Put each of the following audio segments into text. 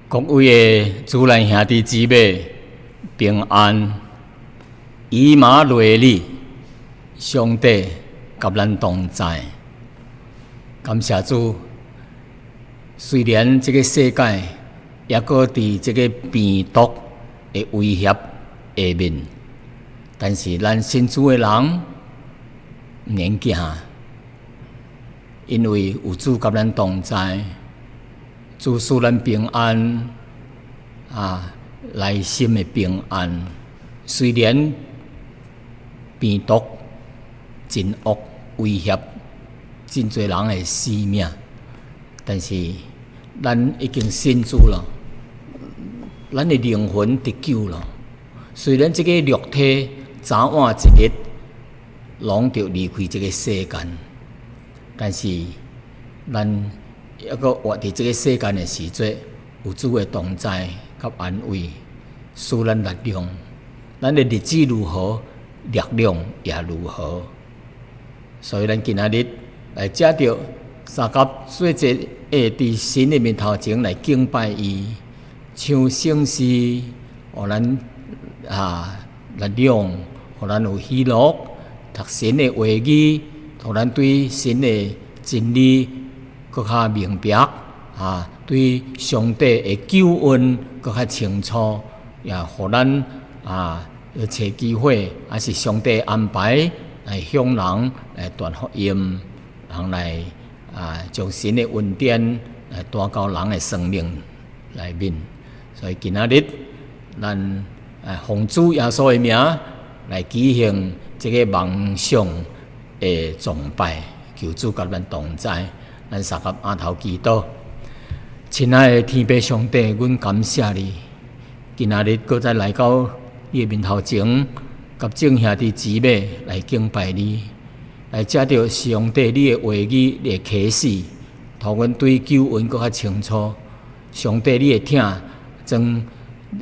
各位的主內兄弟姊妹平安，以馬內利，上帝佮咱同在。感謝主，雖然這个世界猶閣佇這个病毒的威脅下面，但是咱信主的人毋免驚，因為有主佮咱同在。主賜咱平安，啊，內心的平安。雖然病毒真惡，威脅真濟人的生命，但是咱已經信主了，咱的靈魂得救了。雖然這个肉體早晚一日攏著離開這个世間，但是咱猶閣活佇這个世間的時陣，有主的同在佮安慰，賜咱力量。咱的日子如何，力量也如何。所以，咱今仔日來藉著相佮做伙會佇神的面頭前來敬拜伊，唱聖詩，予咱啊力量，予咱有喜樂，讀神的話語，予咱對神的真理閣較明白啊，對上帝的救恩閣較清楚，也予咱啊揣機會，抑是上帝安排來向人來傳福音，人來啊將神的恩典來帶到人的生命內面。所以今仔日咱啊奉主耶穌的名來舉行這个網上的崇拜，求主佮咱同在。咱相佮畚頭祈禱，親愛的天父上帝，阮感謝你，今仔日閣再來到你的面頭前，佮眾兄弟姊妹來敬拜你，來藉著上帝你的話語、你的啟示，予阮對救恩閣較清楚。上帝你的疼，將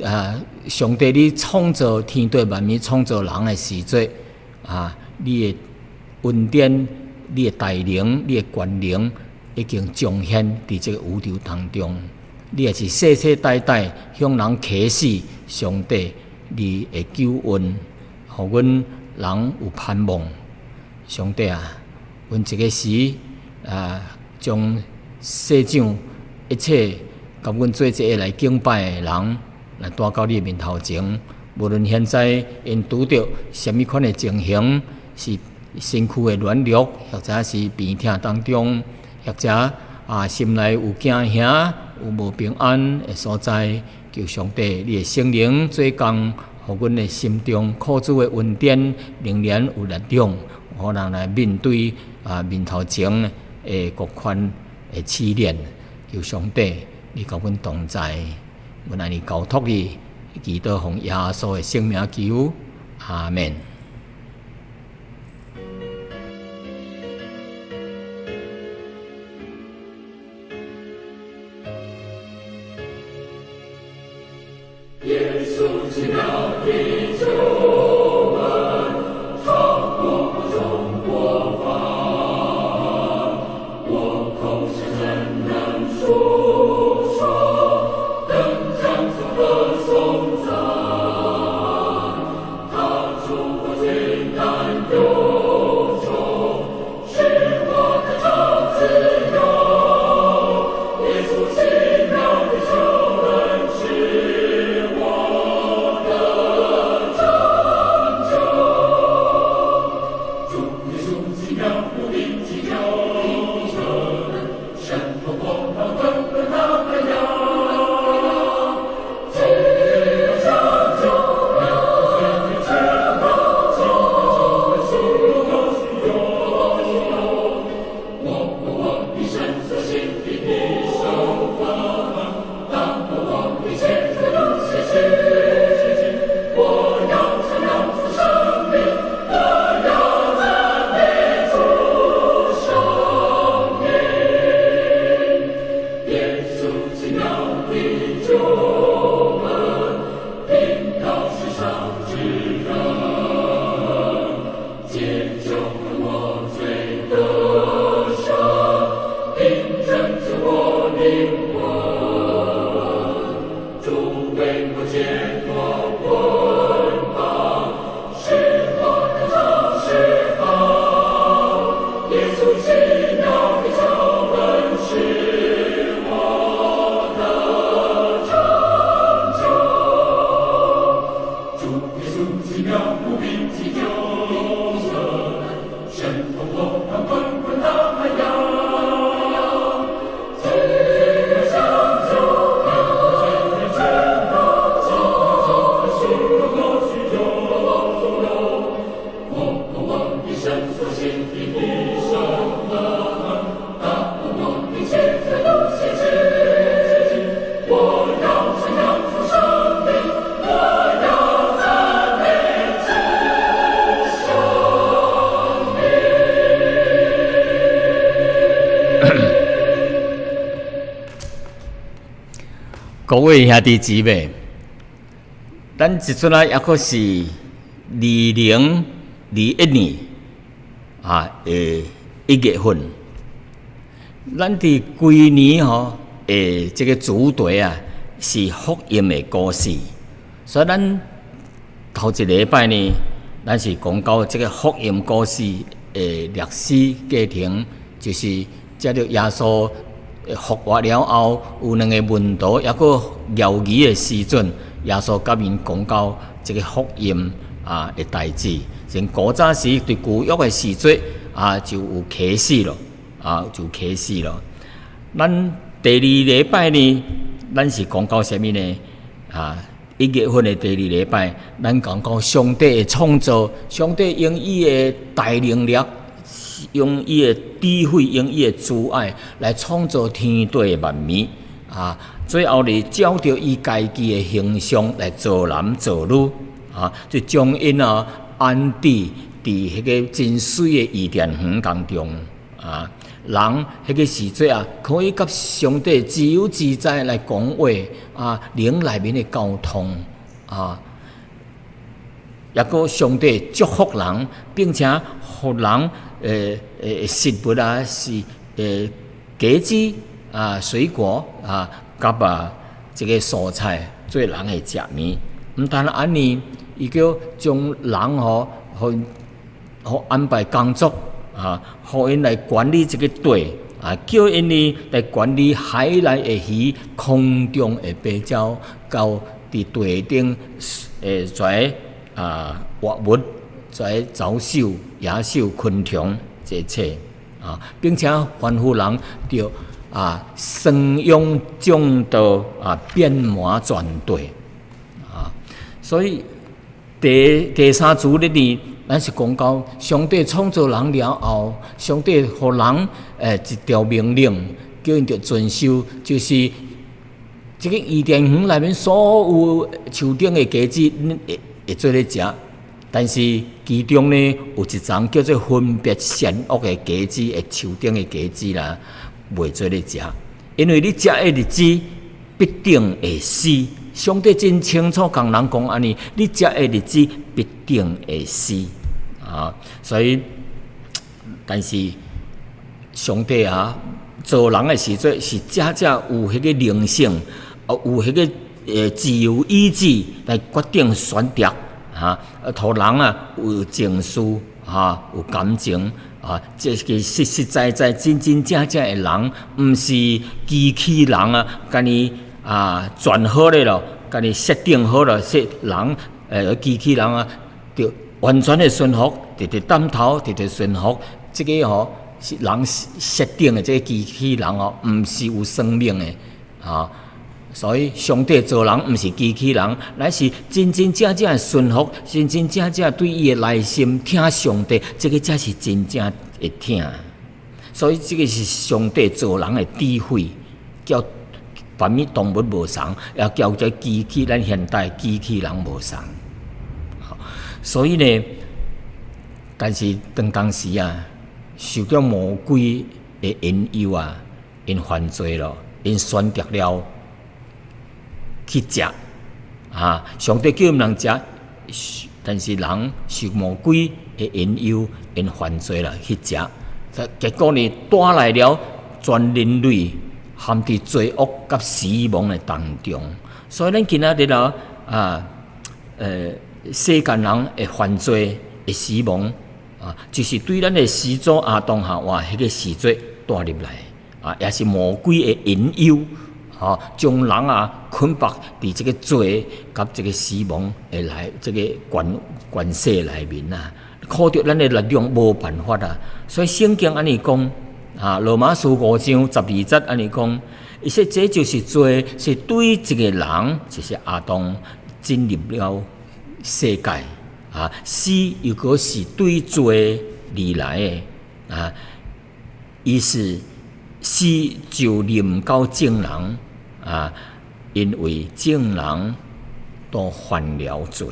啊，上帝你創造天地萬物、創造人的時陣，啊，你的恩典、你的大能、你的權能，已經彰顯佇這个宇宙當中。你也是世世代代向人啟示上帝你的救恩，予阮人有盼望。上帝啊，阮這个時啊，將世上一切佮阮做伙來敬拜的人，來帶到你的面頭前。無論現在𪜶拄著啥物款的情形，是身軀的軟弱，或者是病痛當中，或者啊心內有驚嚇、有無平安的所在，求上帝你的聖靈做工，予阮的心中靠主的恩典仍然有力量，予人來面對啊面頭前的各款的試煉。求上帝你佮阮同在，阮按呢交託你，祈禱奉耶穌的聖名求，阿們。耶穌奇妙的救恩，超過眾國法，我口舌怎能述說？更將作歌頌讚。他主各位兄弟姊妹，咱這陣啊，猶閣是2021年啊，1月份。咱佇規年吼，這个主題啊是福音的故事，所以咱頭一禮拜呢，咱是講到這个福音故事的歷史過程，就是藉著耶穌復活了後，有兩个門徒猶閣猶疑的時陣，耶穌佮𪜶講到這个福音啊的代誌。從古早時佇舊約的時陣啊，就有啟示咯，啊，就有啟示咯。咱第二禮拜呢，咱是講到啥物呢？啊，1月份的第二禮拜，咱講到上帝的創造，上帝用伊的大能力，用伊的智慧，用伊的慈愛來創造天地萬物啊！最後呢，照著伊家己的形象來造男造女啊，就將𪜶啊安置佇彼个真媠的伊甸園當中啊。人彼个時陣啊，可以佮上帝自由自在來講話啊，靈內面的溝通啊。抑閣上帝祝福人，並且予人食物啊是果子啊水果啊，佮啊這个蔬菜做人的食物。毋單按呢，伊閣將人吼，予予安排工作啊，予𪜶來管理這个地啊，叫𪜶呢來管理海內的魚、空中的飛鳥，到佇地頂跩啊活物、跩走獸、野獸、昆蟲這一切啊，並且吩咐人著啊生養眾多啊，遍滿全地啊。所以第三主日呢，咱是講到上帝創造人了後，上帝予人一條命令，叫𪜶著遵守，就是這个伊甸園內面所有樹頂的果子，恁會會做咧食，但是其中呢有一叢叫做分別善惡的果子的樹頂的果子啦，袂做咧食，因為你食的日子必定會死。上帝真清楚共人講按呢，你食的日子必定會死啊！所以，但是上帝啊，造人的時陣是真正有彼个靈性，啊，有彼个自由意志來決定選擇，哈，啊，予人啊有情緒，哈，有感情，啊，這个實實在在、真真正正的人，毋是機器人啊，共你啊轉好咧咯，共你設定好了，設人機器人啊，就完全的順服，直直點頭，直直順服，這个吼是人設定的，這个機器人哦，毋是有生命的，啊。所以上帝造人毋是機器人，乃是真真正正的順服，真真正正對伊的內心聽上帝，這个才是真正會聽。所以這个是上帝造人的智慧，佮別物動物無仝，也佮這機器咱現代機器人無仝。所以呢，但是當當時啊，受著魔鬼的引誘啊，𪜶犯罪咯，𪜶選擇了去食啊！上帝叫毋通食，但是人受魔鬼的引誘，𪜶犯罪啦，去食，結果呢，帶來了全人類陷佇罪惡佮死亡的當中。所以咱今仔日啊，啊，世間人會犯罪、會死亡啊，就是對咱的始祖亞當夏娃彼个時陣帶入來啊，也是魔鬼的引誘。吼，將人啊捆綁佇這个罪佮這个死亡的來這个權勢內面啊，靠著咱的力量無辦法啊。所以聖經按呢講啊，羅馬書5章12節按呢講，伊說這就是罪，是對一个人，就是亞當進入了世界啊，死又閣是對罪而來的啊，於是死就臨到眾人。啊，因為眾人都犯了罪，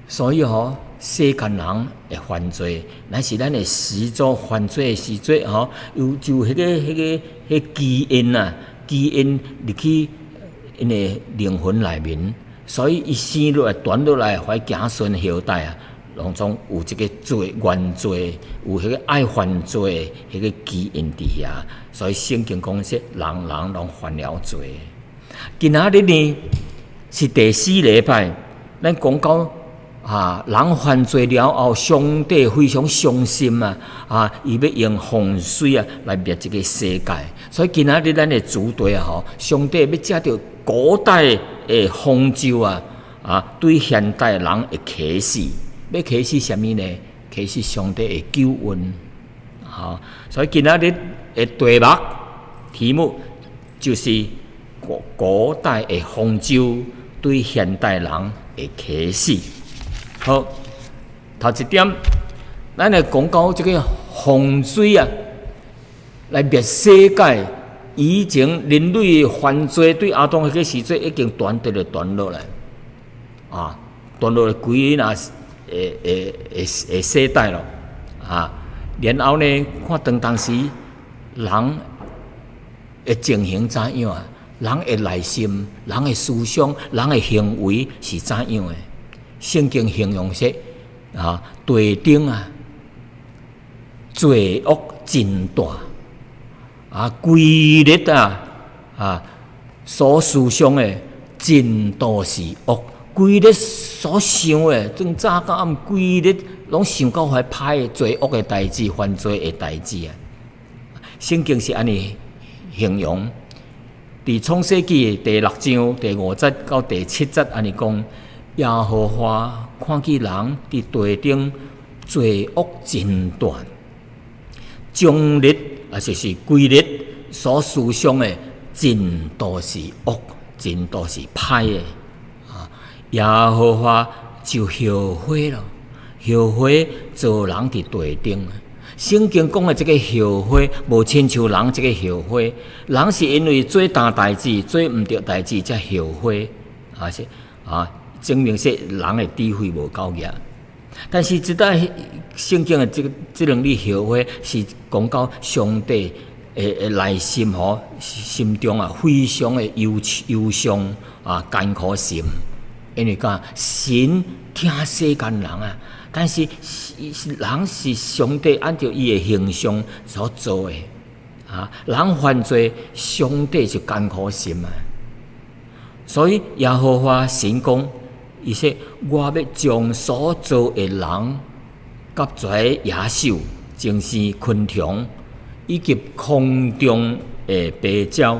所以吼，世間人會犯罪，乃是咱的始祖犯罪的時陣吼，有就彼个基因啊，基因入去 𪜶的靈魂內面，所以伊生落來、傳落來，予伊子孫後代啊，攏總有這個罪原罪，有彼個愛犯罪彼個基因佇遐，所以聖經講說，人人攏犯了罪。今仔日呢是第四禮拜，咱講到啊，人犯罪了後，上帝非常傷心啊！啊，伊欲用洪水啊來滅這個世界。所以今仔日咱的主題啊，吼，上帝欲藉著古代的方舟啊，啊，對現代人的啟示，欲啟示啥物呢？啟示上帝的救恩。吼，所以今仔日的題目就是古代的方舟對現代人的啟示。好，頭一點，咱來講到這個洪水啊，來滅世界。以前人類犯罪對亞當彼個時陣已經傳得了傳落來，啊，傳落來幾若會世代咯，啊，然後呢，看當時人的情形怎樣啊？人的內心、人的思想、人的行為是怎樣的？聖經形容說，啊，地頂啊，罪惡真大，啊，規日啊，啊，所思想的盡都是惡，規日所想的，從早到暗，規日攏想到遐歹的罪惡的代誌、犯罪的代誌啊。聖經是按呢形容，佇創世記的第六章第五節到第七節按呢講。耶和華看見人佇地頂罪惡真大，終日啊，就是規日所思想的盡都是惡，盡都是歹的。啊，耶和華就後悔了，後悔造人佇地頂。聖經講的這個後悔，無親像人這個後悔，人是因為做焦代誌、做毋著代誌才後悔，啊是啊。證明說人的智慧無夠額，但是這代聖經的這兩字後悔是講到上帝的內心吼，心中啊非常的憂傷啊艱苦心，因為講神疼世間人啊，但是人是上帝按照伊的形象所造的啊，人犯罪，上帝就艱苦心啊，所以耶和華神講，伊說：我欲將所造的人，佮這野獸、精生昆蟲，以及空中的飛鳥，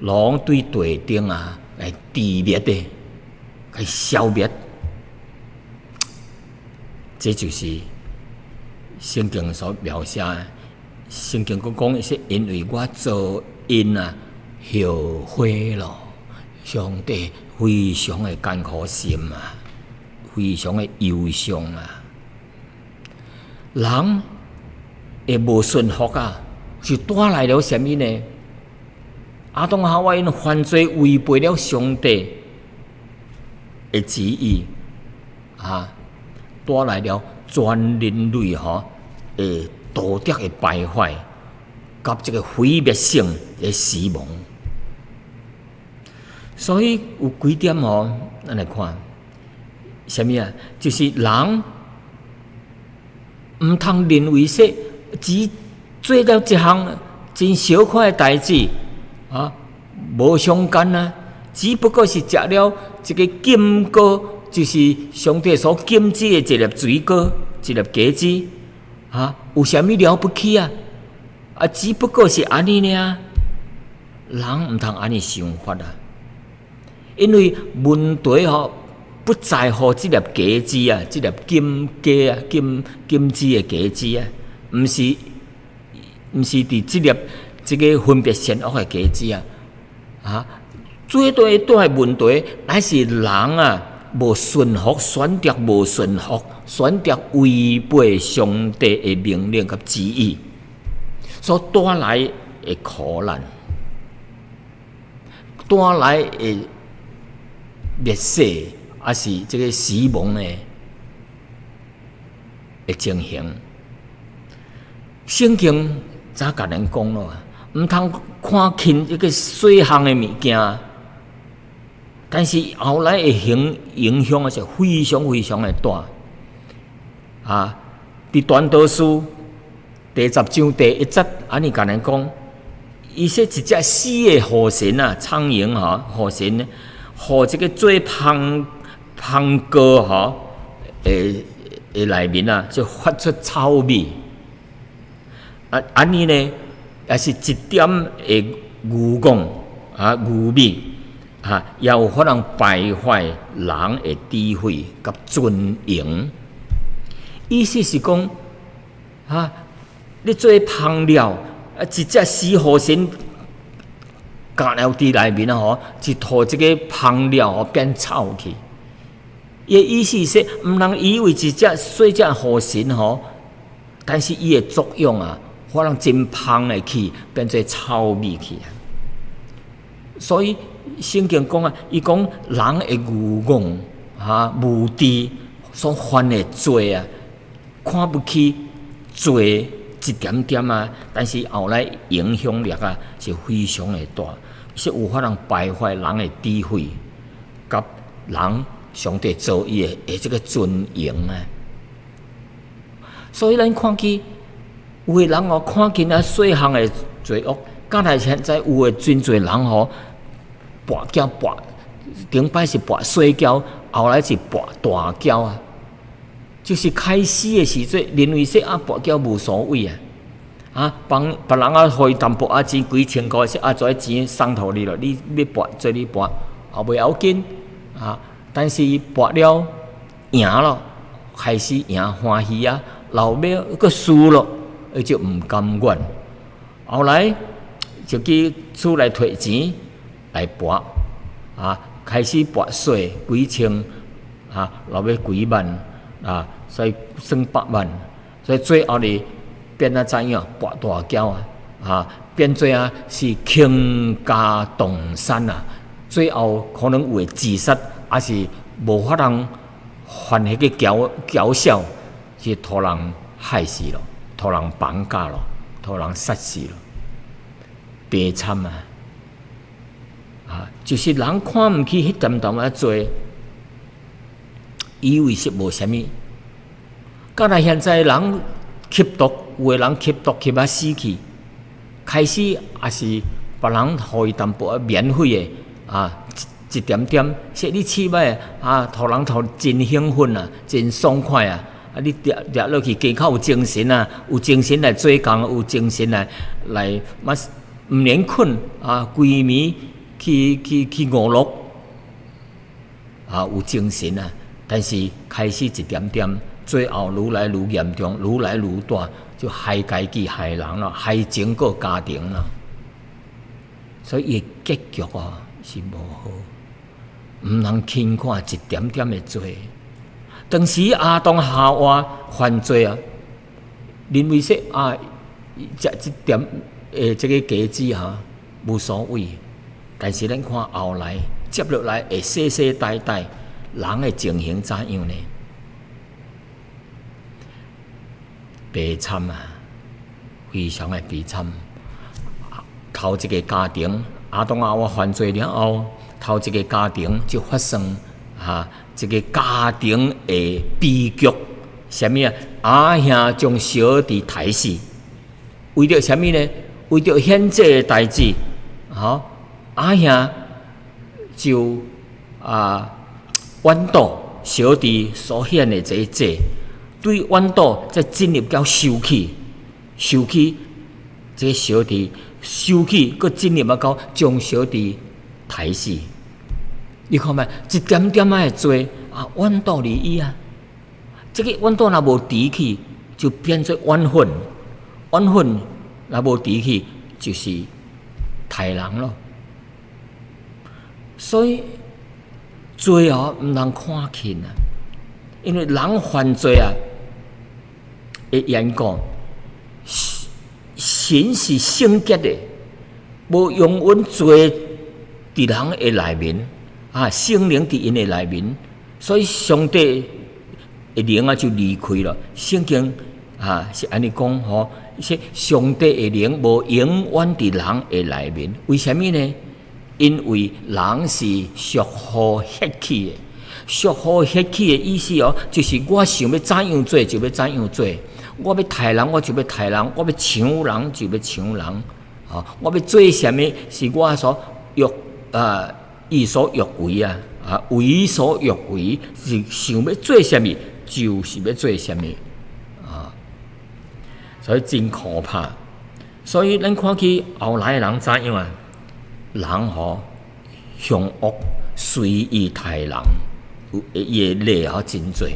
攏對地頂啊來除滅的，來消滅。這就是聖經所描寫的。聖經閣講，說因為我造𪜶啊，後悔咯，上帝非常的艱苦心啊，非常的憂傷啊。人會無順服啊，是帶來了啥物呢？亞當夏娃𪜶犯罪違背了上帝的旨意，啊，帶來了全人類吼的道德的敗壞，佮這個毀滅性的死亡。所以有幾點吼，咱來看，啥物啊？就是人毋通認為說，只做了一項真小可的代誌，啊，無相干啊，只不過是食了一個禁果，就是上帝所禁止的一粒水果，一粒果子，啊，有啥物了不起啊？啊，只不過是按呢爾，人毋通按呢想法啊。因為問題吼不在乎這粒果子啊，這粒禁果啊，禁止的果子啊，毋是佇這粒這個分別善惡的果子啊，啊，最大大的問題乃是人啊無順服，選擇無順服，選擇違背上帝的命令佮旨意，所帶來的苦難，帶來的滅世，抑是這個死亡的情形。聖經早共咱講咯，毋通看輕一個細項的物件。但是後來的影響是非常非常的大。啊，佇傳道書第10章第1節，按呢共咱講，伊說一隻死的河神啊，蒼蠅吼，河神，予這个做芳芳膏吼，的內面啊，就發出臭味。啊，按呢呢，也是一點的牛犅啊，牛米啊，也有可能敗壞人的智慧佮尊榮。意思是講，啊，你做芳料，啊，一隻死河神咬了佇內面啊吼，就予這个芳料吼變臭去。伊的意思是說，毋通以為一隻細隻河神吼，但是伊的作用啊，可能真芳的去變做臭味去啊。所以聖經講啊，伊講人的愚戇啊、無知所犯的罪啊，看不起罪一點點啊，但是後來影響力啊是非常的大，是有可能敗壞人的智慧，佮人上帝造伊的這个尊榮啊。所以咱看見有的人哦，看見啊細項的罪惡，敢若現在有的真濟人吼，跋筊跋，頂擺是跋細筊，後來是跋大筊啊。就是開始的時陣，認為說啊跋筊無所謂啊，啊幫別人啊予伊淡薄仔錢幾千箍，說啊這錢送予你咯，你欲跋做你跋，也袂要緊啊。但是跋了贏咯，開始贏歡喜啊，後尾閣輸咯，伊就毋甘願。後來就去厝內提錢來跋，啊，開始跋細幾千，啊，後尾幾萬，啊，所以算百萬，所以最後呢變啊怎樣？跋大筊啊，啊，變做啊是傾家蕩產啊，最後可能有會自殺，抑是無法通還彼个筊筊數，是予人害死咯，予人綁架咯，予人殺死咯，悲慘啊！啊，就是人看毋起彼點點仔罪，以為是無啥物。敢若現在人吸毒，有的人吸毒吸啊死去，開始也是別人予伊淡薄仔免費的啊，一點點，說你試覓啊，予人予真興奮啊，真爽快啊！啊，你食食落去，加較有精神啊，有精神來做工，有精神來嘛毋免睏啊，規暝去娛樂啊，有精神啊。但是開始一點點，最後愈來愈嚴重，愈來愈大，就害家己、害人咯，害整個家庭咯。所以伊的結局哦是無好，毋通輕看一點點的罪。當時亞當夏娃犯罪啊，認為說啊，食一點這个果子哈無所謂，但是咱看後來接落來會世世代代人的情形怎樣呢？悲慘啊，非常的悲慘。頭一个家庭，亞當夏娃犯罪了後，頭一个家庭就發生啊，這个家庭的悲劇。啥物啊？阿兄將小弟刣死，為著啥物呢？為著獻祭的代誌，吼，阿兄就啊怨妒小弟所獻的這个祭，對怨妒再進入到受氣，受氣，這个小弟受氣，閣進入啊到將小弟刣死。你看覓，一點點仔的罪啊，怨妒而已啊。這个怨妒若無除去，就變做怨恨，怨恨若無除去，就是刣人咯。所以罪哦，毋通看輕啊，因為人犯罪啊，會緣故，神是聖潔的，無容允罪佇人的內面啊，聖靈佇𪜶的內面，所以上帝的靈啊就離開了。聖經啊是按呢講吼，說上帝的靈無永遠佇人的內面，為啥物呢？因為人是屬乎血氣的，屬乎血氣的意思哦，就是我想欲怎樣做就欲怎樣做，我欲刣人我就欲刣人，我欲搶人就欲搶人，啊，我欲做啥物是我所欲啊，意所欲為啊，啊，為所欲為是想欲做啥物就是欲做啥物，啊，所以真可怕。所以咱看起後來的人怎樣啊？人吼凶惡，隨意刣人，有伊的例吼真濟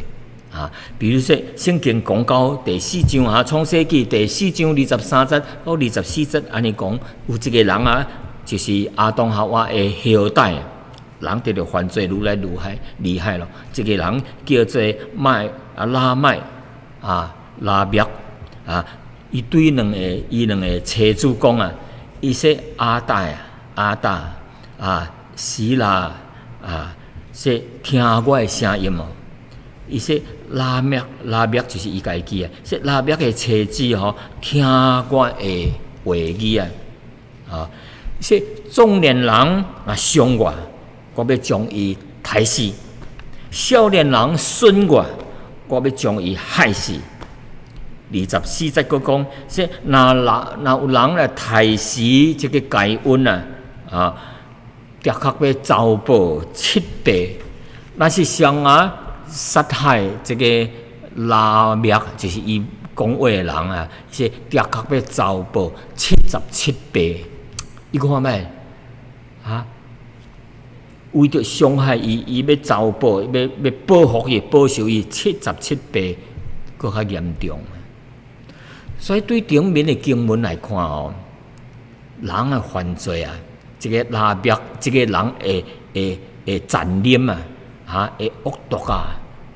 啊。比如說，聖經講到第四章啊，創世記第四章23節到24節，按呢講，有一個人啊，就是亞當夏娃的後代，人佇咧犯罪愈來愈害厲害咯。這個人叫做麥啊拉麥啊拉麥啊，伊對兩個伊兩個妻子講啊，伊說亞當啊。亞當啊，示拉啊，說聽我的聲音哦。伊說拉麥，拉麥就是伊家己啊。說拉麥的妻子吼，聽我的話語啊。啊，說壯年人若傷我，我欲將伊刣死；少年人損我，我欲將伊害死。24節閣講，說若人若有人來刣死這個該隱啊。啊，的確欲遭報七倍。若是誰啊殺害這個拉麥，就是伊講話的人啊，是的確欲遭報77倍。你看覓？啊，為著傷害伊，伊欲遭報，欲欲報復伊，報仇伊七十七倍，閣較嚴重。所以對頂面的經文來看哦，人的犯罪啊，這個拉麥，這個人會會會殘忍啊，哈，會惡毒啊，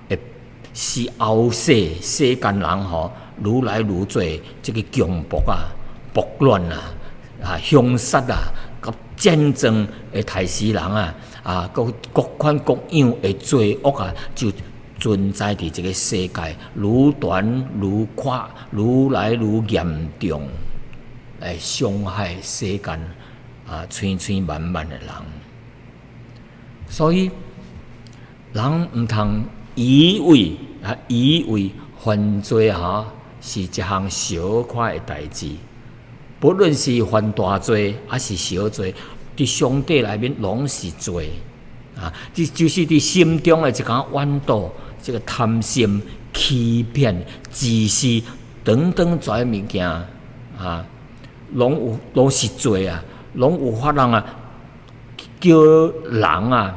會使後世世間人吼愈來愈濟這個強暴啊、暴亂啊、啊兇殺啊、佮戰爭會刣死人啊、啊各各款各樣的罪惡啊，就存在佇這個世界，愈傳愈闊，愈來愈嚴重，來傷害世間啊，千千萬萬的人。所以，人毋通以為啊，以為犯罪吼是一項小可的代誌，不論是犯大罪抑是小罪，佇上帝內面攏是罪啊！這就是佇心中的一種怨妒、這個貪心、欺騙、自私等等這些物件啊，攏有攏是罪啊！攏有法通啊，叫人啊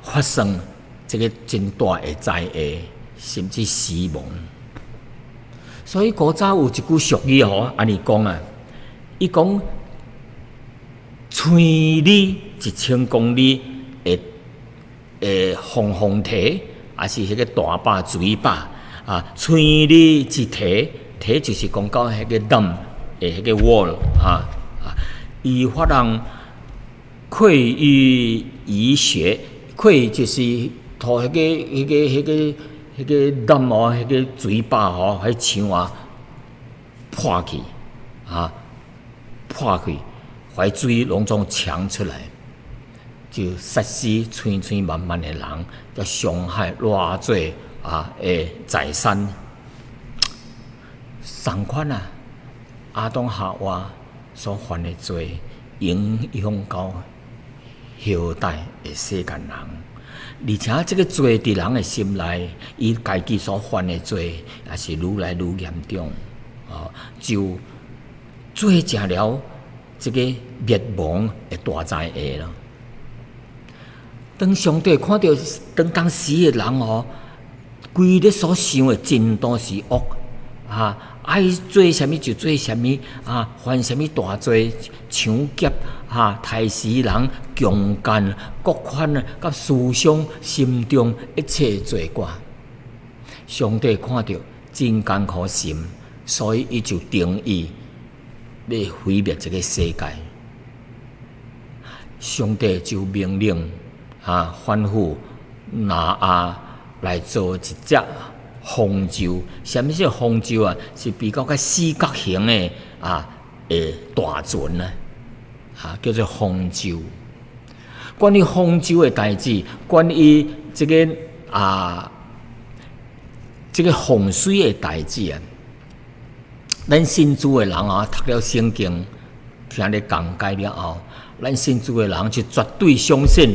發生這個真大的災禍，甚至死亡。所以古早有一句俗語吼，按呢講啊，伊講千里1000公里的的防風堤，抑是彼個大壩水壩啊，千里一堤，堤就是講到彼個 dam 的彼個 wall 啊啊，伊法通潰於蟻穴，潰就是塗彼個彼個彼個彼個 dam 哦，彼個水壩吼，彼牆啊破去啊破去，予水攏總衝出來，就殺死千千萬萬的人，閣傷害偌濟啊的財產。仝款啊，亞當夏娃所犯的罪，影響到後代的世間人。而且這個罪佇人的心內，伊家己所犯的罪，也是愈來愈嚴重，哦，就做成了這個滅亡的大災禍咯。當上帝看著當當時的人哦，規日所想的盡都是惡，啊，愛做啥物就做啥物，啊，犯啥物大罪，搶劫，啊，刣死人、強姦，各款啊，佮思想心中一切罪過，上帝看著真艱苦心，所以伊就定意欲毀滅這個世界。上帝就命令啊，吩咐挪亞來做一隻方舟。啥物是方舟啊？是比較較四角形的啊，的大船啊。啊，叫做方舟。關於方舟的代誌，關於這個啊，這個洪水的代誌啊，咱信主的人啊，讀了聖經，聽咧講解了後，咱信主的人就絕對相信，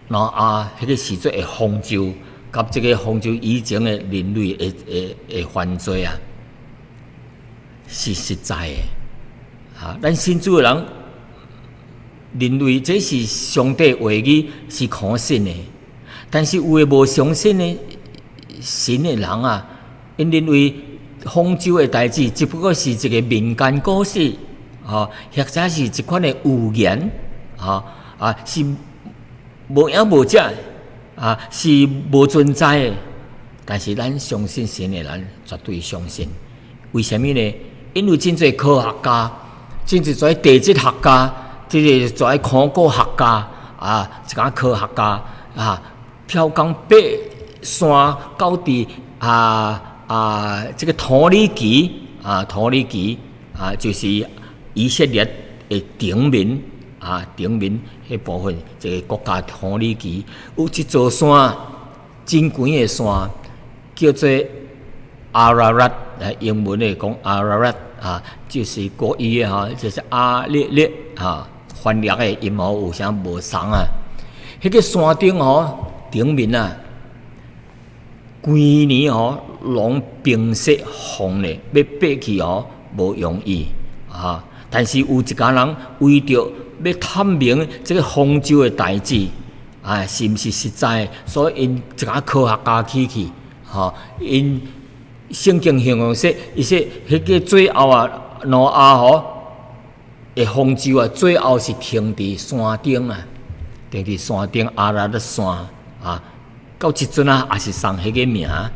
挪亞彼個時陣的方舟，佮這個方舟以前的人類的犯罪啊，是實在的。啊，咱信主的人認為這是上帝話語是可信的，但是有的無相信的神的人啊，𪜶認為方舟的代誌只不過是一個民間故事，吼，或者是一款的寓言，吼，啊，是無影無跡，啊，是無存在的。但是咱相信神的人絕對相信，為啥物呢？因為真濟科學家，真濟做地質學家，這個做考古學家啊，一寡科學家啊，跳工爬山到佇啊啊，這個土耳其啊，土耳其啊，就是以色列的頂面啊，頂面彼部分，這個國家土耳其有一座山，真懸的山，叫做阿拉拉，英文來講阿拉拉啊，就是國語的吼，就是阿列列啊，翻譯的音吼有啥無仝啊？彼個山頂吼，頂面啊，規年吼攏冰雪封咧，欲爬去吼無容易啊。但是有一家人為著欲探明這個方舟的代誌啊，是毋是實在？所以𪜶一家科學家去，吼，𪜶聖經形容說，伊說彼個最後啊，挪亞吼的方舟啊，最後是停佇山頂啊，停佇山頂阿拉勒山啊，到這陣啊，也是送彼個名啊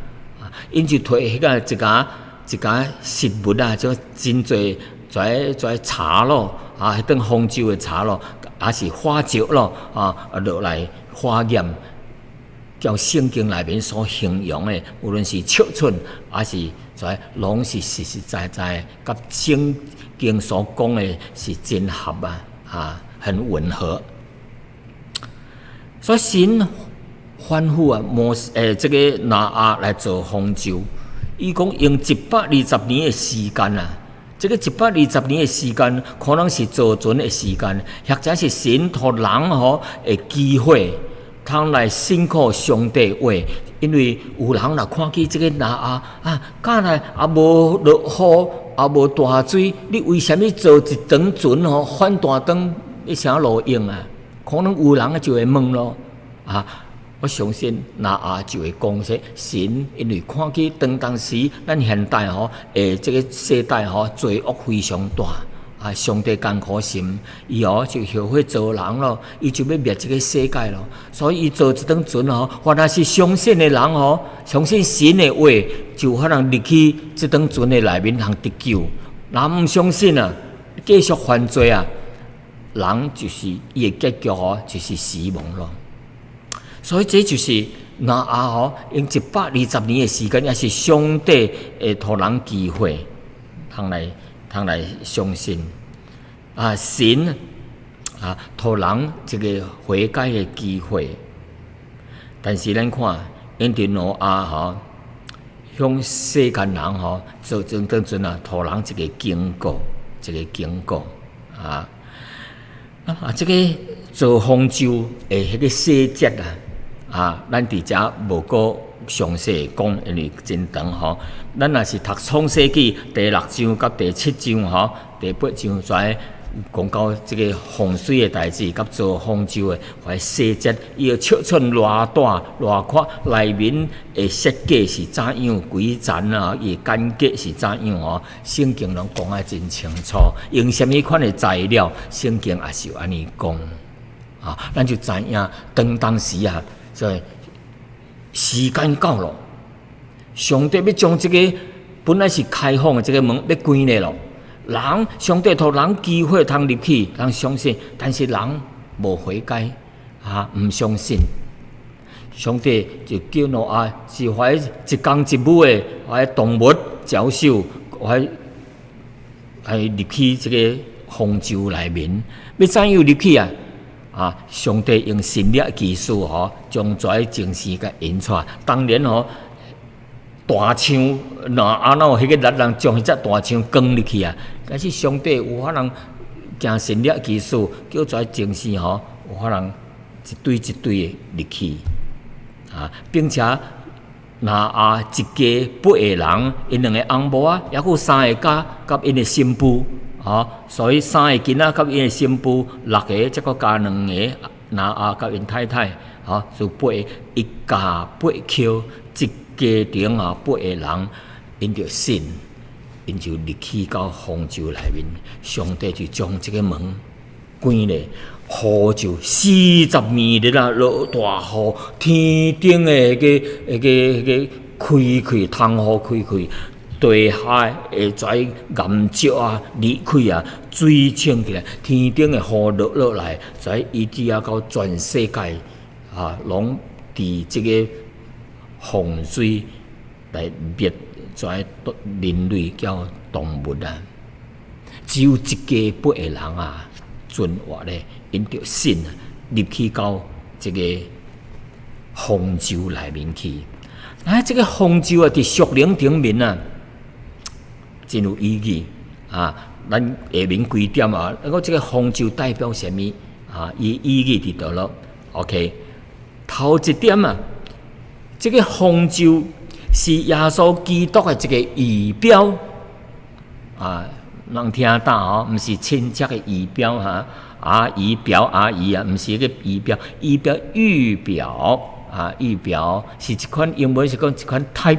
，𪜶就提彼個一家一家食物啊，就真濟跩跩柴咯，啊，彼種方舟的柴咯，抑是化石咯，啊，落來化驗。照聖經內面所形容的，無論是尺寸，抑是跩，攏是實實在在，佮聖經所講的是真合啊，啊，很吻合。所以神吩咐啊，摩欸，這個挪亞來造方舟，伊講用120年的時間啊，這個一百二十年的時間，可能是造船的時間，或者是神予人吼的機會，通來信靠上帝話，因為有人若看見這個挪亞啊，敢來也無落雨，也無大水，你為啥物造一長船吼，反大轉欲啥路用啊？可能有人就會問咯，啊，我相信挪亞就會講說，神因為看見當當時咱現代吼，這個世代吼，罪惡非常大。啊！上帝艱苦心，伊哦就後悔造人咯，伊就欲滅這個世界咯。所以伊造一轉船吼，凡若是相信的人吼，相信神的話，就可能入去這轉船的內面通得救。若毋相信啊，繼續犯罪啊，人就是伊的結局吼，就是死亡咯。所以這就是挪亞吼，用120年的時間，也是上帝會予人機會，通來相信啊，神啊，予人這個悔改的機會。但是咱看，因佇挪亞吼，向世間人吼做陣當陣啊，予人一個警告，一個警告啊。啊，這個造方舟的彼個細節啊，啊，咱佇遮無閣詳細講，因為真長吼。咱若是讀創世紀第六章佮第七章吼，第八章跩講到這個洪水的代誌，佮造方舟的彼細節，伊的尺寸偌大偌闊，內面的設計是怎樣，幾層啊，伊的間隔是怎樣吼？聖經攏講得真清楚，用啥物款的材料，聖經也是有按呢講啊。咱就知影，當當時啊，所以時間到了，上帝欲將這個本來是開放的這個門欲關咧咯。人上帝予人機會通入去，通相信，但是人無悔改，啊，毋相信。上帝就叫挪亞是懷一公一母的懷動物走獸，懷來入去這個方舟內面，欲怎樣入去啊？啊！上帝用神蹟奇事吼，將遮情勢共引出來。當然吼，大象若按怎有彼個力量將彼隻大象扛入去啊？但是上帝有可能行神蹟奇事，叫遮情勢吼，有可能一對一對的入去啊，並且挪亞一家八个人，𪜶兩个翁某仔，猶閣有三个囝佮𪜶的新婦，吼，所以三个囡仔佮𪜶的新婦，六个，再閣加兩个挪亞佮𪜶太太，吼，就八个，一家八口，一家庭啊，八個人，𪜶就信，𪜶就入去到方舟內面，上帝就將這个門關咧，雨就40暝日啊，落大雨，天頂的彼個開開，窗戶開開，地下的遮岩石啊、離開啊，水衝起來，天頂的雨落落來，遮以致啊到全世界啊，攏佇這个洪水來滅遮人類佮動物啊，只有一家八個人啊存活咧，𪜶著信入去到這个方舟內面去。啊，這个方舟啊，佇屬靈頂面啊，真有意義啊！咱下面幾點啊，那個這个方舟代表啥物啊？伊意義佇佗落？OK，頭一點啊，這个方舟是耶穌基督的一个預表啊，人聽到吼，毋是親切的儀表哈，阿姨表阿姨啊，毋是個儀表，儀表預表啊，預表是一款英文是講一款 type，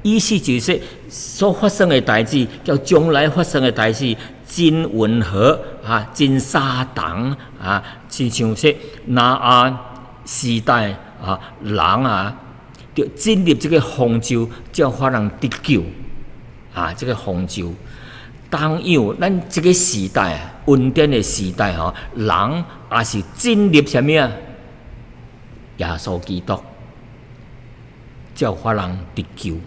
意思就是說所發生的代誌，佮將來發生的代誌真吻合啊，真相同啊，親像說挪亞時代啊，人啊，著進入這个方舟，才有法通得救啊！這个方舟，同樣，咱這个時代啊，恩典的時代吼，人也是進入啥物啊？耶穌基督，才有法通得救。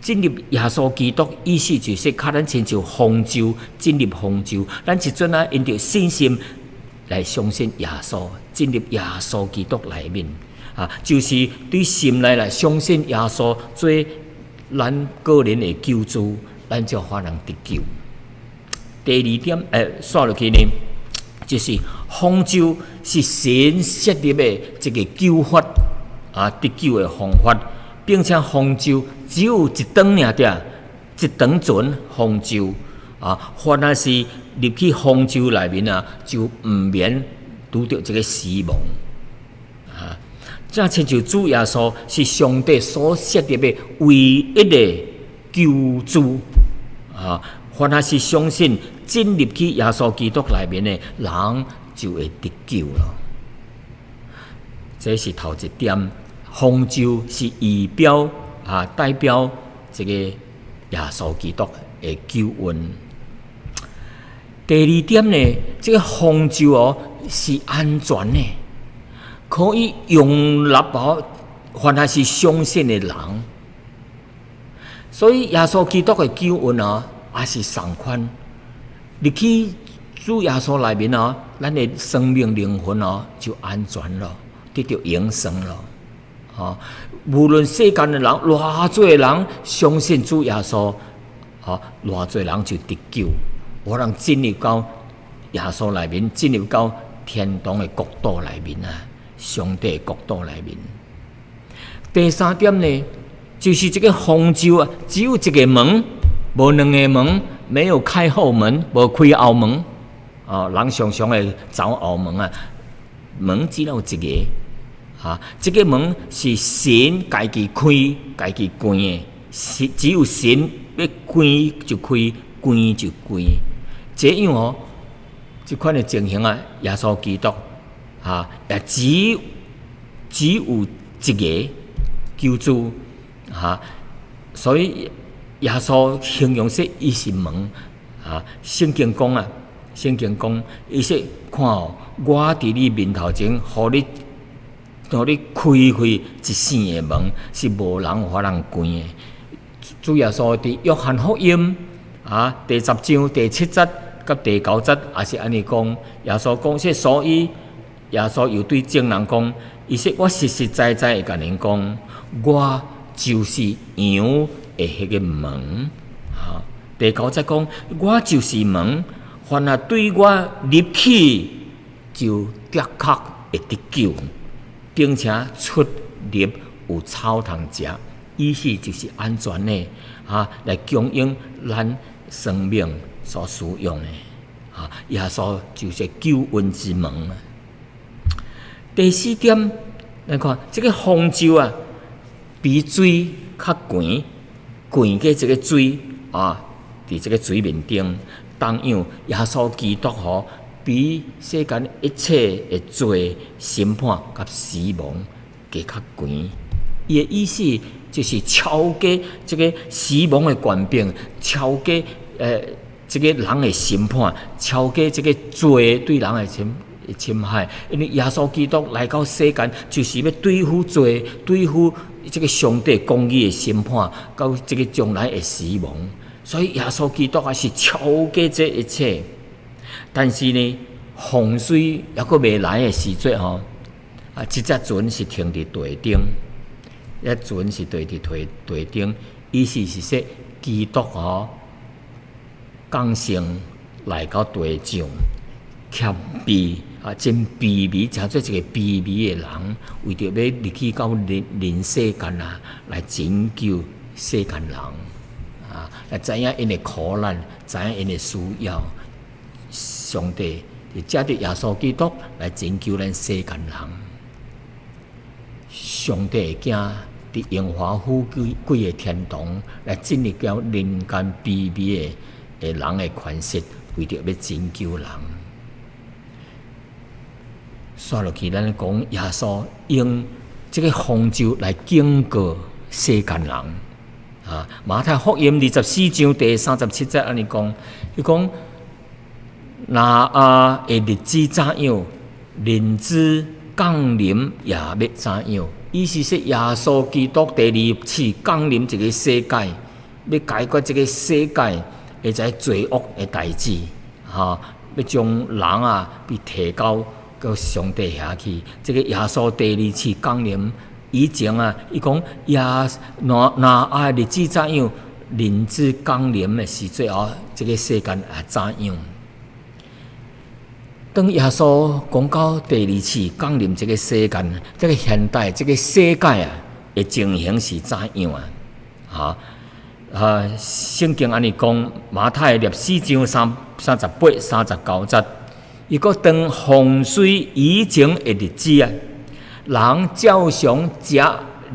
進入耶穌基督，意思就是較咱親像方舟進入方舟，咱一陣啊，因著信心來相信耶穌，進入耶穌基督內面。啊，就是對心內來相信耶穌做咱個人的救主，咱才有法通得救。第二點，煞落去呢，就是方舟是神設立的一个救法啊，得救的方法，並且方舟只有一轉爾爾，一轉船方舟啊，凡若是入去方舟內面啊，就毋免拄著這个死亡啊。正親像主耶穌是上帝所設立的唯一的救主啊！凡若是相信進入去耶穌基督內面的人，就會得救咯。這是頭一點，方舟是預表啊，代表這个耶穌基督的救恩。第二點呢，這个方舟哦是安全的，可以容納哦，凡若是相信的人。所以耶穌基督的救恩啊，也是仝款。入去主耶穌內面哦，咱的生命靈魂哦就安全咯，得著永生咯。哦，無論世間的人，偌濟人相信主耶穌，哦，偌濟人就得救，有人進入到耶穌內面，進入到天堂的國度內面啊，上帝的國度內面。第三點呢，就是這个方舟啊，只有一个門，無兩个門，沒有開後門，無開後門。哦，人常常會走後門啊，門只有一个，啊，這个門是神家己開、家己關的，是只有神欲開就開，關就關。這樣哦，這款的情形啊，耶穌基督啊，也只有一个救主啊，所以耶穌形容說伊是門啊。聖經講啊，聖經講，伊說看哦，我佇你面頭前，予你開開一生的門，是無人有法通關的。主耶穌佇約翰福音啊第10章第7節佮第九節也是按呢講，耶穌講說，所以耶穌又對眾人講，伊說我實實在在會共恁講，我就是羊的彼个門。哈，第九節講，我就是門，凡若對我入去，就的確會得救，並且出入有草通食。意思就是安全的，哈，來供應咱生命所需用的。哈，耶穌就是救恩之門。第四點，咱看這个方舟啊，比水較懸，懸過這个水啊，佇這个水面頂，同樣耶穌基督吼，比世間一切的罪、審判佮死亡閣較懸。伊的意思就是超過這个死亡的權柄，超過這个人的審判，超過這个罪對人的侵害。因為耶穌基督來到世間，就是欲對付罪，對付這个上帝公義的審判，到這个將來的死亡。所以耶穌基督也是超過這一切。但是呢，洪水猶閣未來的時陣吼，啊，這隻船是停佇地頂，這船是停佇地頂，意思是說基督吼降生來到地上，謙卑啊，真卑微，成做一個卑微的人，為著欲入去到人世間啊，來拯救世間人啊，來知影𪜶的苦難，知影𪜶的需要。上帝就藉著耶穌基督來拯救咱世間人。上帝的囝佇榮華富貴的天堂來進入到人間卑微的人的權勢，為著欲拯救人。煞落去，咱講耶穌用這个方舟來警告世間人。啊，馬太福音24章第37節按呢講，伊講挪亞的日子怎樣，人子降臨也欲怎樣。意思說，耶穌基督第二次降臨這个世界，欲解決這个世界的這罪惡的代誌，哈，欲將人啊，欲提到閣上帝遐去。這个耶穌第二次降臨以前啊，伊講耶挪挪亞的日子怎樣，人子降臨的時陣哦，這个世間也怎樣。當耶穌講到第二次降臨這个世間，這个現代這个世界啊的情形是怎樣啊？哈啊，聖經按呢講，馬太24章38、39節，伊講當洪水以前的日子啊，人照常食、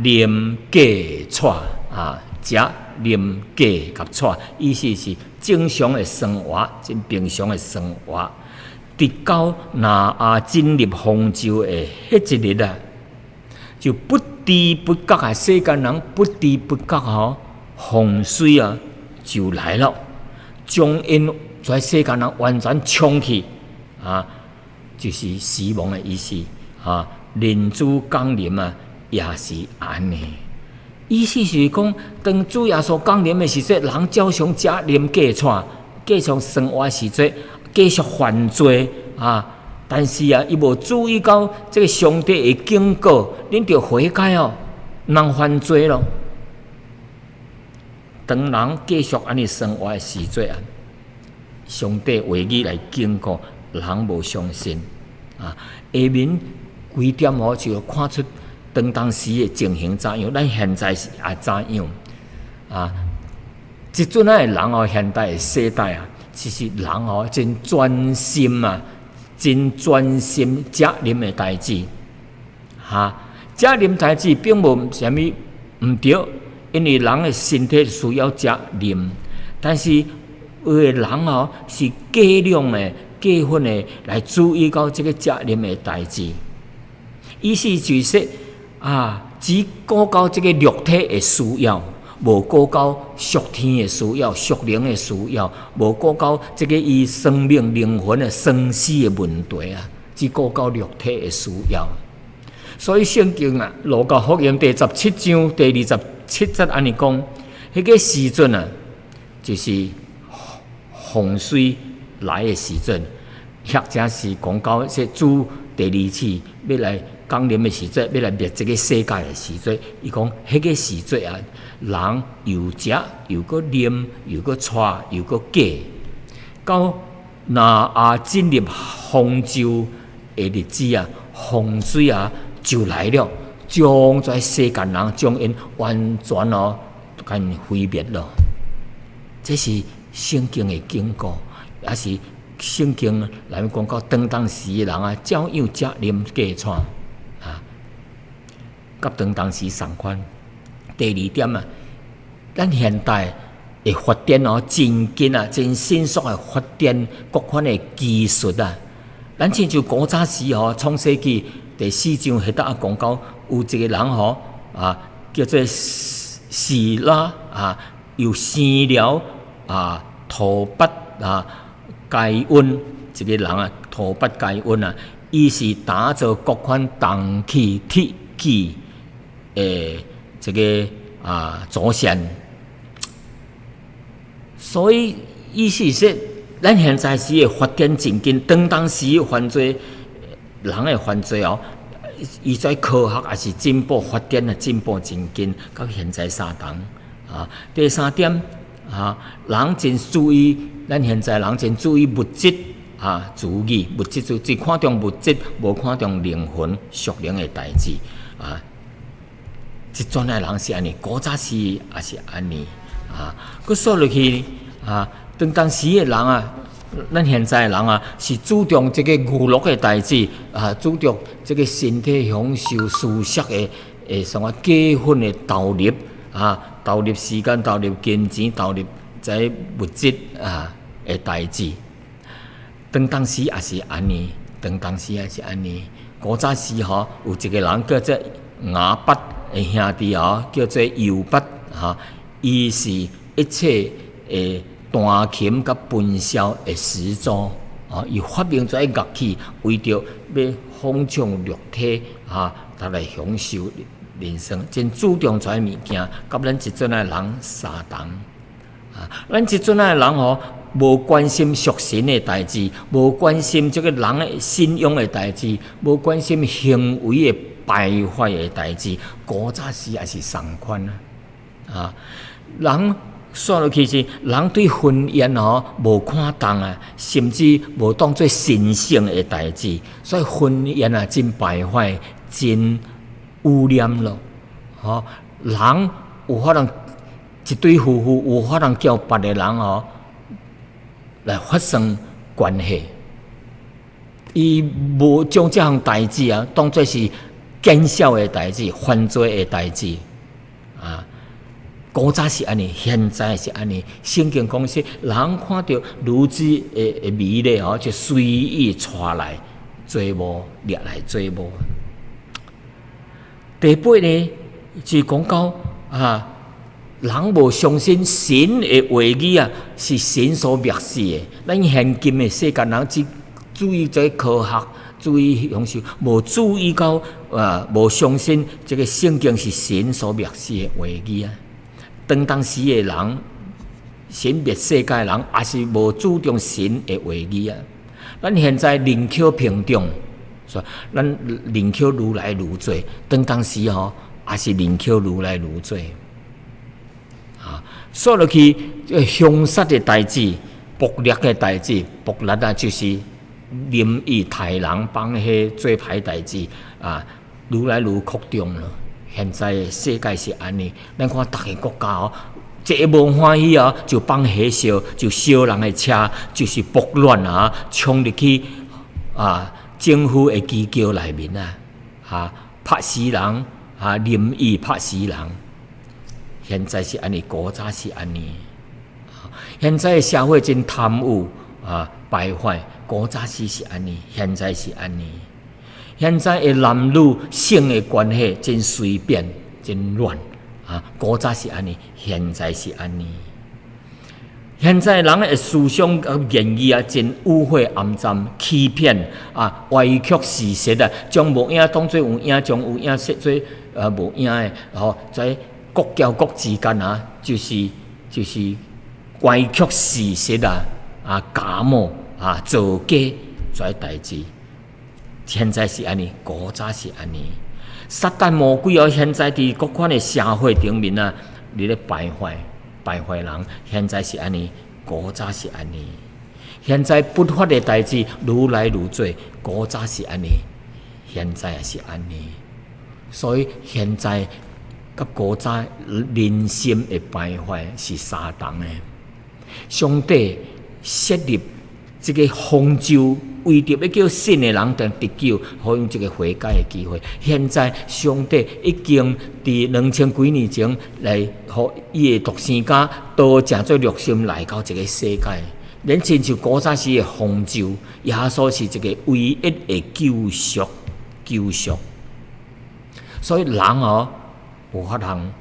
啉、嫁、娶啊，食、啉、嫁佮娶，意思是正常的生活，真平常的生活。直到挪亞進入方舟的彼一日啊，就不知不覺啊，世間人不知不覺吼，洪水啊就來了，將𪜶這世間人完全沖去啊，就是死亡的意思啊。人子降臨啊，也是按呢。意思是講，當主耶穌降臨的時陣，人照常食啉嫁娶，繼續生活時陣，繼續犯罪啊！但是啊，伊無注意到這个上帝的警告，恁著悔改哦，毋通犯罪咯。當人繼續按呢生活的時陣啊，上帝話語來警告，人無相信啊。下面幾點哦，就看出當時的情形怎樣，咱現在是也怎樣啊？這陣仔的人哦，現代的世代啊，其實人哦真專心啊，真專心食啉的代誌，哈，食啉代誌並無啥物毋對，因為人的身體需要食啉，但是有的人哦是過量的、過分的來注意到這个食啉的代誌，意思就是說啊，只顧到這个肉體的需要。無顧到屬天的需要、屬靈的需要，無顧到這个伊生命靈魂的生死的問題啊，只顧到肉體的需要。所以聖經啊，路加福音第十七章第27節按呢講，彼个時陣啊，就是洪水來的時陣，或者是講到說主第二次欲來降臨的時陣，欲來滅這個世界的時陣，伊講彼個時陣啊，人又食又閣啉，又閣娶，又閣嫁，到挪亞進入方舟的日子啊，洪水啊就來了，將這世間人將𪜶完全哦，共𪜶毀滅了。這是聖經的警告，也是聖經內面講到當當時的人啊，照樣食啉嫁娶啊，佮當當時仝款。第二點啊，咱現代的發展哦，真緊啊，真迅速的發展各款的技術啊。咱親像古早時吼，創世紀第四章彼搭講到有一個人吼啊，叫做示拉啊，又生了啊，陀筆啊，該隱一個人啊，陀筆該隱啊，伊是打造各款銅器、鐵器的這個啊祖先。所以意思是說，咱現在時的發展真緊，當當時犯罪人的犯罪哦，伊在科學也是進步發展的進步真緊，佮現在相同啊。第三點啊，人真注意，咱現在人真注意物質啊，主義物質就只看重物質，無看重靈魂屬靈的代誌啊。這陣的人是按呢，古早時也是按呢啊。閣說落去啊，當當時的人啊，咱現在的人啊，是注重這個娛樂的代誌啊，注重這個身體享受舒適的，的什麼過分的投入啊，投入時間、投入金錢、投入這物質啊的代誌。當當時也是按呢，當當時也是按呢。古早時吼，有一個人叫做雅八的兄弟吼，叫做猶八哈，伊是一切的彈琴佮分簫的始祖啊！伊發明這樂器，為著欲放縱肉體啊，他來享受人生，真注重這物件，佮咱這陣的人相同啊！咱這陣的人吼，無關心屬神的代誌，無關心這個人的信仰的代誌，無關心行為的敗壞的代誌，古早時也是仝款啊！啊，人煞落去是人對婚姻吼無看重啊，甚至無當做神聖的代誌，所以婚姻啊真敗壞，真污染咯。吼，人有可能一對夫婦有可能叫別个人吼來發生關係，伊無將這項代誌啊當做是見笑的代誌、犯罪的代誌啊。古早是按呢，現在是按呢。聖經講說，人看著女子的美麗吼，就隨意娶來做某，掠來做某。第八呢，就講到啊，人無相信神的話語啊，是神所默示的。咱現今的世間人只注意這科學，注意享受，無注意到啊，無相信這個聖經是神所默示的話語啊。當當時的人，神滅世界的人，也是無注重神的話語啊。咱現在人口膨脹，說咱人口愈來愈濟，當當時吼也是人口愈來愈濟。啊，煞落去兇殺的代誌、暴力的代誌、暴力啊，就是任意刣人放火做歹代誌啊，愈來愈擴張了。現在世界是按呢，咱看逐个國家哦，一个無歡喜哦，就放火燒，就燒人的車，就是暴亂啊，衝入去啊政府的機構內面啊，啊拍死人啊，任意拍死人。現在是按呢，古早是按呢。現在的社會真貪污啊，敗壞，古早時是按呢，現在是按呢。現在的男女性的關係真隨便，真亂啊！古早是按呢，現在是按呢。現在人的思想佮言語啊，真污穢骯髒、欺騙啊、歪曲事實啊，將無影當做有影，將有影說做無影的，吼，在國交國之間啊，就是歪曲事實啊，啊假冒啊，造假這代誌。現在是按呢，古早是按呢。撒旦魔鬼哦，現在佇各款的社會頂面啊，佇咧敗壞敗壞人。現在是按呢，古早是按呢。現在不法的代誌愈來愈濟，古早是按呢，現在也是按呢。所以現在佮古早人心的敗壞是相同的。上帝設立這个方舟，為著欲叫信的人得救，予𪜶這个悔改的機會。現在上帝已經佇2000幾年前來，予伊的獨生囝道成做肉身來到這个世界。咱親像古早時的方舟，耶穌是一个唯一的救贖，救贖。所以人哦，有法通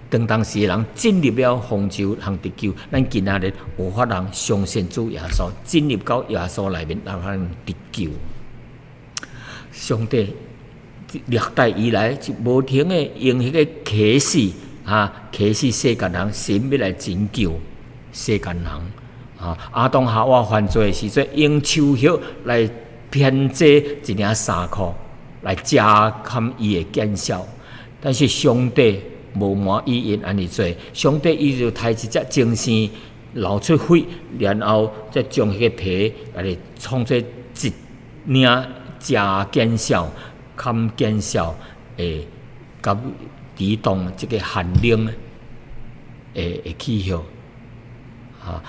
當當時的人進入了方舟，通得救。咱今仔日有法通相信主耶穌，進入到耶穌內面，有法通得救。上帝歷代以來就無停的用彼个啟示啊，啟示世間人，神欲來拯救世間人。啊，亞當夏娃犯罪的時陣，用樹葉來編織一領衫褲，來遮蓋伊的見笑。但是上帝無滿意𪜶按呢做，上帝伊就刣一隻精牲，流出血，然後再將彼个皮來創做一領遮見笑、冚見笑的，佮抵擋這个寒冷的氣候。啊，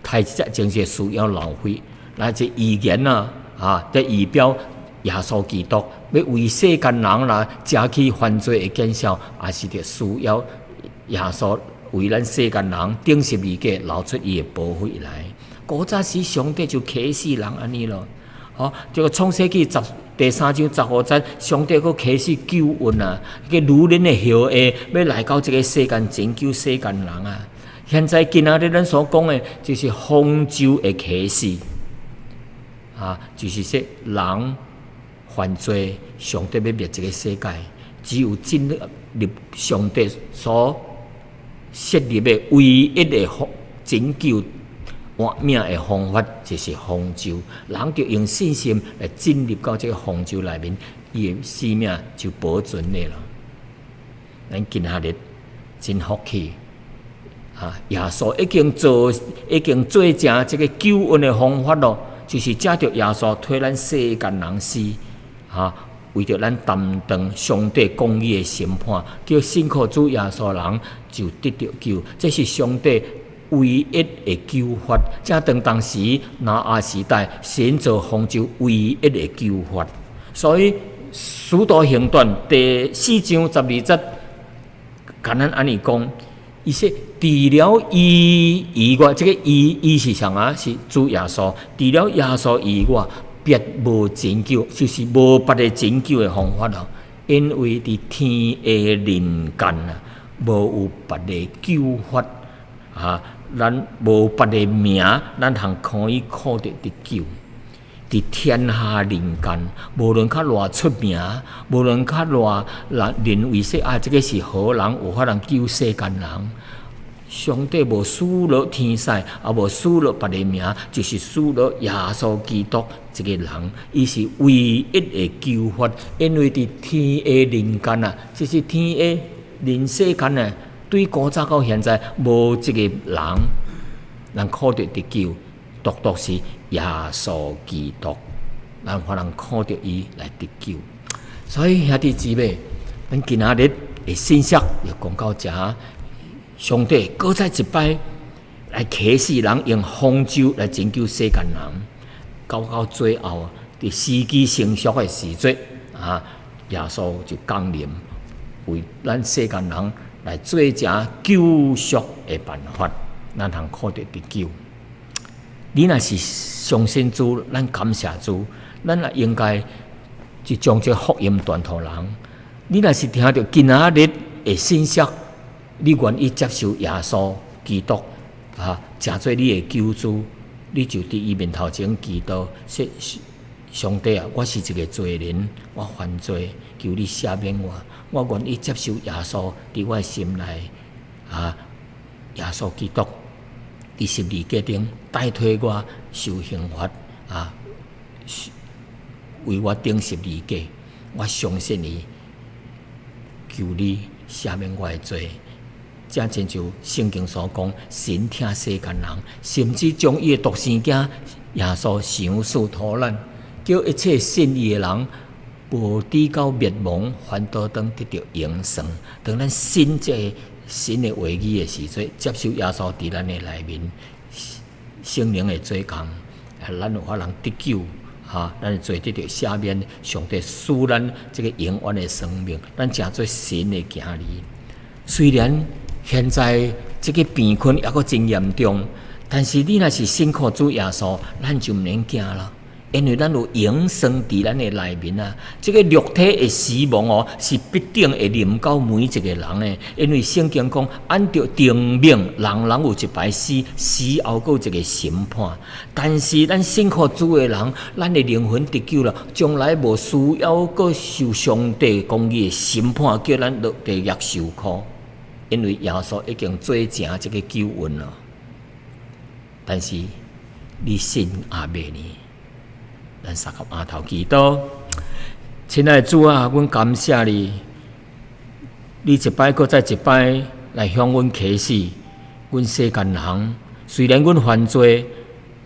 刣一隻精牲需要流血，來這預言啊，啊，這預表耶穌基督欲為世間人來遮去犯罪的見笑，也是著需要耶穌為咱世間人釘十字架流出伊的寶血來。古早時上帝就啟示人按呢囉，吼，這个創世記十第三章15節，上帝閣啟示救恩啊，彼个女人的後裔欲來到這个世間拯救世間人啊。現在今仔日咱所講的，就是方舟的啟示，啊，就是說人犯罪，上帝欲滅這个世界，只有進入上帝所設立的唯一的方拯救活命的方法，就是方舟。人就用信心來進入到這个方舟內面，伊的生命就保存的啦。咱今仔日真福氣。啊！耶穌已經做，已經做成這个救恩的方法囉，就是藉著耶穌替咱世間人死，啊，為著咱擔當上帝公義的審判，叫信靠主耶穌人就得著救。這是上帝唯一的救法。正當當時挪亞時代，神造方舟唯一的救法。所以《使徒行傳》第四章12節，共咱按呢講。伊說：除了伊以外，這个伊伊是啥啊？是主耶穌。除了耶穌以外，別無拯救，就是無別个拯救的方法囉。因為佇天下人間啊，無有別个救法啊，咱無別个名，咱通可以靠著得救。佇天下人間，無論較偌出名，無論較偌人認為說啊，這个是好人，有法通救世間人。上帝無賜予天使，也無賜予別个名，就是賜予耶穌基督這个人，伊是唯一的救法。因為佇天下人間啊，就是天下人世間啊，對古早到現在，無一個人能靠著得救，獨獨是耶穌基督，咱法通靠著伊來得救。所以兄弟姊妹，咱今仔日的信息就講到遮。上帝閣再一擺來啟示人用方舟來拯救世間人，到最後佇時機成熟的時陣啊，耶穌就降臨，為咱世間人來做成救贖的辦法，咱通靠著得救。你若是相信主，咱感謝主，咱也應該去將這福音傳予人。你若是聽著今仔日的信息，你願意接受耶穌基督啊，成做你的救主，你就佇伊面頭前祈禱，說：上帝啊，我是一个罪人，我犯罪，求你赦免我，我願意接受耶穌佇我的心內啊，耶穌基督佇十字架頂代替我受刑罰啊，為我釘十字架。我相信伊，求你赦免我的罪。正親像聖經所講，神疼世間人，甚至將伊的獨生囝耶穌賞賜予咱，叫一切信伊的人，無至到滅亡，反倒當得著永生。當咱信這个神的話語的時陣，接受耶穌佇咱的內面，聖靈的做工，咱有法通得救，哈，咱的罪得著赦免，上帝賜咱這个永遠的生命，咱成做神的囝兒。雖然現在這个病困猶閣真嚴重，但是你若是信靠主耶穌，咱就毋免驚啦。因為咱有永生佇咱的內面啊！這个肉體的死亡哦，是必定會臨到每一個人的。因為聖經講，按著定命，人人有一擺死，死後閣有一個審判。但是咱信靠主的人，咱的靈魂得救了，將來無需要閣受上帝公義的審判，叫咱落地獄受苦。因為耶穌已經做成這个救恩了。但是你信猶未呢？咱三個阿頭祈禱，親愛的主啊，阮感謝你，你一擺閣再一擺來向阮啟示，阮世間人雖然阮犯罪，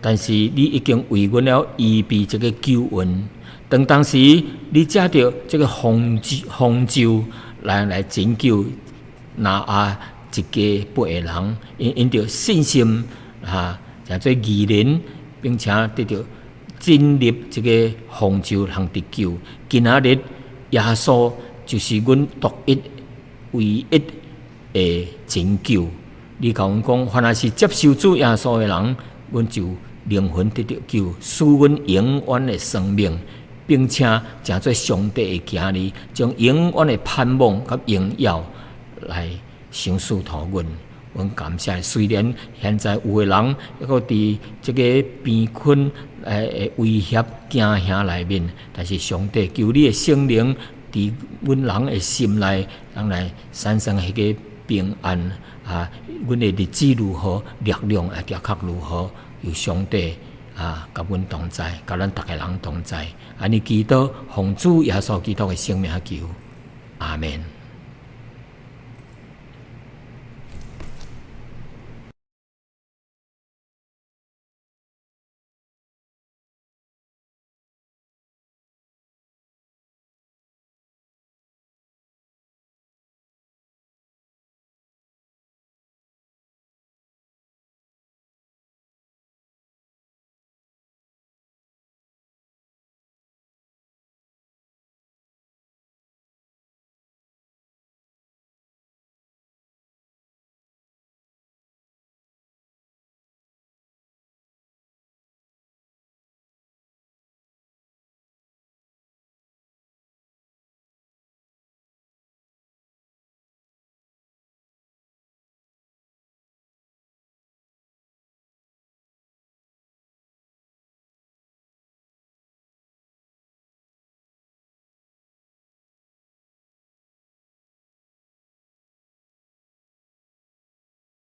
但是你已經為阮了預備這个救恩。當當時你藉著這个方舟，方舟來拯救挪亞一家八个人，𪜶因著信心啊，成做義人，並且得著進入這个方舟通得救。今仔日耶穌就是阮獨一唯一的拯救。你共阮講，凡是接受主耶穌的人，阮就靈魂得著救，賜阮永遠的生命，並且成做上帝的囝兒，將永遠的盼望佮榮耀來賞賜予阮。阮感謝，雖然現在有的人猶閣佇這个病困、威脅、驚嚇內面，但是上帝求你的聖靈佇阮人的心內，通來產生彼个平安啊！阮的日子如何，力量也的確如何，有上帝啊，佮阮同在，佮咱逐个人同在。按呢祈禱，奉主耶穌基督的聖名求，阿門。